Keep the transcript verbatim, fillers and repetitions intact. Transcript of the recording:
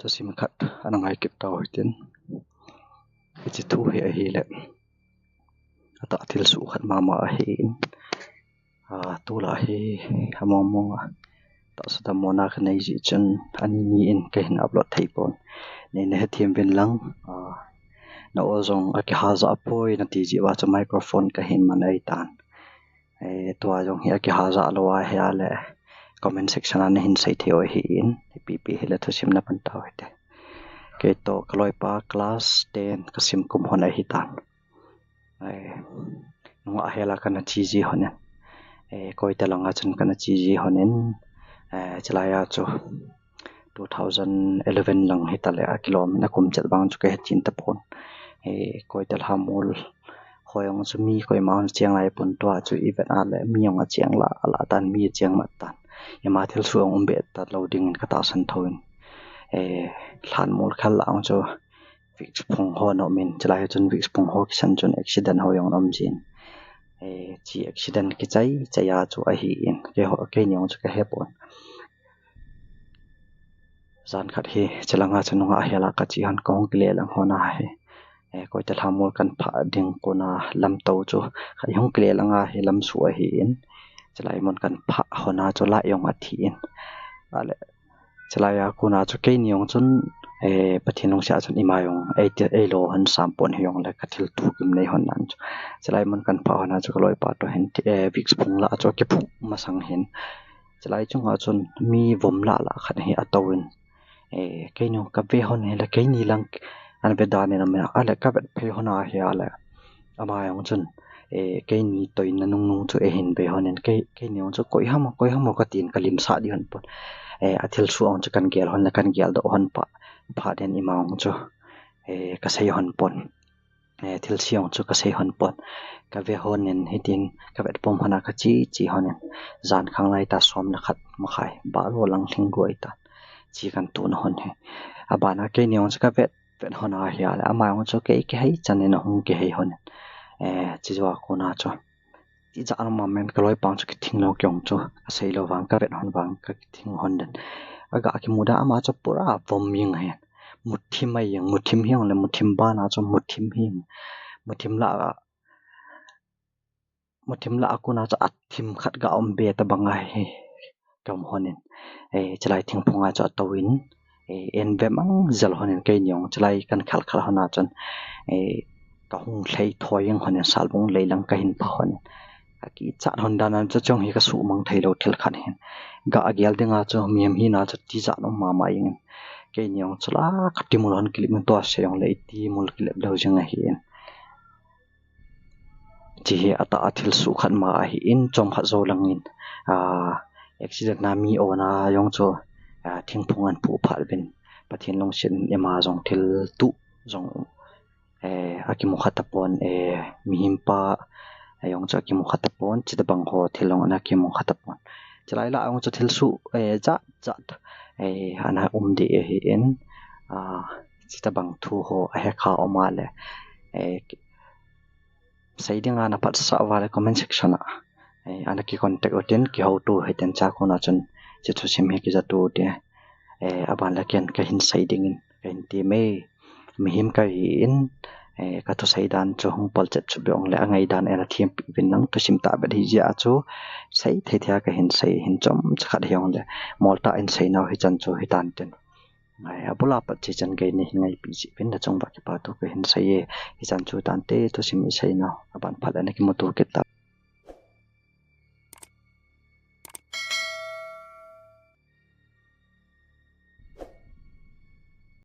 Thusim khat ana ngai kit tau hitin. Hiche thu hi ahile, atah thilsoh khat mama ahin. Ah, tulai hi among mong a tahsa dammona kanei jeh chun ani ni in kahin upload thei pon. Neina hethem uvin lang, ah, na o jong akiha jah poi nati jeh uva chu microphone kahin man ahitan. Eh, tua jong hi akiha jah lou ahile comment section a nahin sei thei u ahin, ipi ipi hile thusim napan tau hite. Keitoh kaloipa class ten kasim kum hon ahitan. Eh, nungah hela kana che ji honin. Eh, Koital langa chun kana che ji honin. Eh, chulai a chu two thousand eleven lang hitale akilom in akum chet vang chu kahe chen tapon. Eh, Koital Lhanmol ho jong chu mi koima hon cheng lai pon, tua chu event a le mi jong acheng lah, alah tan, mi acheng mat tan. Ima thilsoh jong um be talou dingin katahsan thouvin. Eh, Lhanmol khel lah jong chu Vicks phung ho ana um in, chulai chun Vicks phung ho kisan chun accident ho jong ana um jin. Eh, hiche accident kichai chai a chu ahin, keiho, keini jong chu kahe pon. Jan khat hi, chulanga chu nungah hela kache hon kahung kile lang hon ahi. Eh, Koital Lhanmol kan phah ding kona lamto chu, khat hung kile langa hi lamsuh ahin. Chulai mun kan phah hon a chu light jong athi in. Ale, chulai a kona chu keini jong chun, eh, Pathen lungset a chun ima jong eiti, eilo hon sam pon hijongle kathil tukim nei hon nan chu. Chulai mun kan phah hon a chu kaloipa toh hin, eh, Vicks phung lah a chu akiphung masang hin. Chulai chunga chun mi vom lah lah khat hi atouvin. Eh, keini jong kave hon hile keini lang ana ve dan in aum in, ale kavet phei hon ahile, ama jong chun, eh, keini toina nungnung chu eihin ve honin, kei, keini jong chu koi ham, koi ham katin kalimsah ding hon pon. Eh, athilsoh jong chu kan gel hon le kan geldoh hon pah, phat in ima jong chu, eh, kasei hon pon. Eh, thilse jong chu kasei hon pon. Kave honin hitin kavet pum hon a kache che honin. Jan khanglai ta som le khat makhai, baro lang lhing guai tan. Che kan tuna hon hi. Abana keini jong chu kavet, vet hon ahile, ama jong chu kei kihei chan in ahung kihei honin. Eh, hiche jou a kona chu tijat nom mama in kaloipa chu kithing lou, kei jong chu kasei lou vang, kavet hon vang kakithing hon den. Aga kimu dan ama chu pura vom jeng ahin. Muthim ahi jeng, muthim hijongle muthim bana chu muthim hi. Muthim lah a, muthim lah a kona chu athim khat ga um be tabang ahi. Kaum honin, eh, chulai thingphung a chu atouvin, eh, en ve mang jel honin keini jong chulai kan khel khel hon a chun, eh, kahung lhei thoi jeng honin, Salbung lei lang kahin phah honin. Akichat hon dan a chu chung hi kasuhmang thei lou thil khat hin. Ga gel dinga chu mihem hina chu tijat nom mama jengin. Keini jong chula katimul hon kilep in, tua se jongle itimul kilep lou jeng ahin. Hiche hi atah a thilsoh khat ma ahin, chomkhat jou langin, ah, accident a mi ona jong chu, ah, thingphung ana puh phat uvin. Pathen lungset in ima jong thil tuh jong, eh, akimu kha tapon, eh, mihem pa, eh, jong chu akimu kha tapon, chuti bang ho thil jong ana kimu kha tapon. Chulai lah jong chu thilsoh, eh, jat jat, eh, ana um deh ahin, ah, chuti bang thu ho ahe kha um a le, eh, sei dinga naphatsah uva le comment section a, eh, ana kicontact utin, kihouto hitin, chua kona chun hiche thusim hi kijatu te, eh, aban le ken kahin sei dingin kahin ti me. Mihem kahin, eh, kathusei dan chu hung polchet chu be jongle angai dan in athempi uvin lang, thusim tahbeh hijeh a chu sei thei thei a kahin sei hin, chomcha khat hijongle moltah in seinau hichan chu hitan tin. Ai, abul a pat chechan gei nahin ngaipi jeh uvin nachung uva kipa thu kahin sei e. Hichan chu tante, thusim iseinau aban phat le ana kimuto kit tau.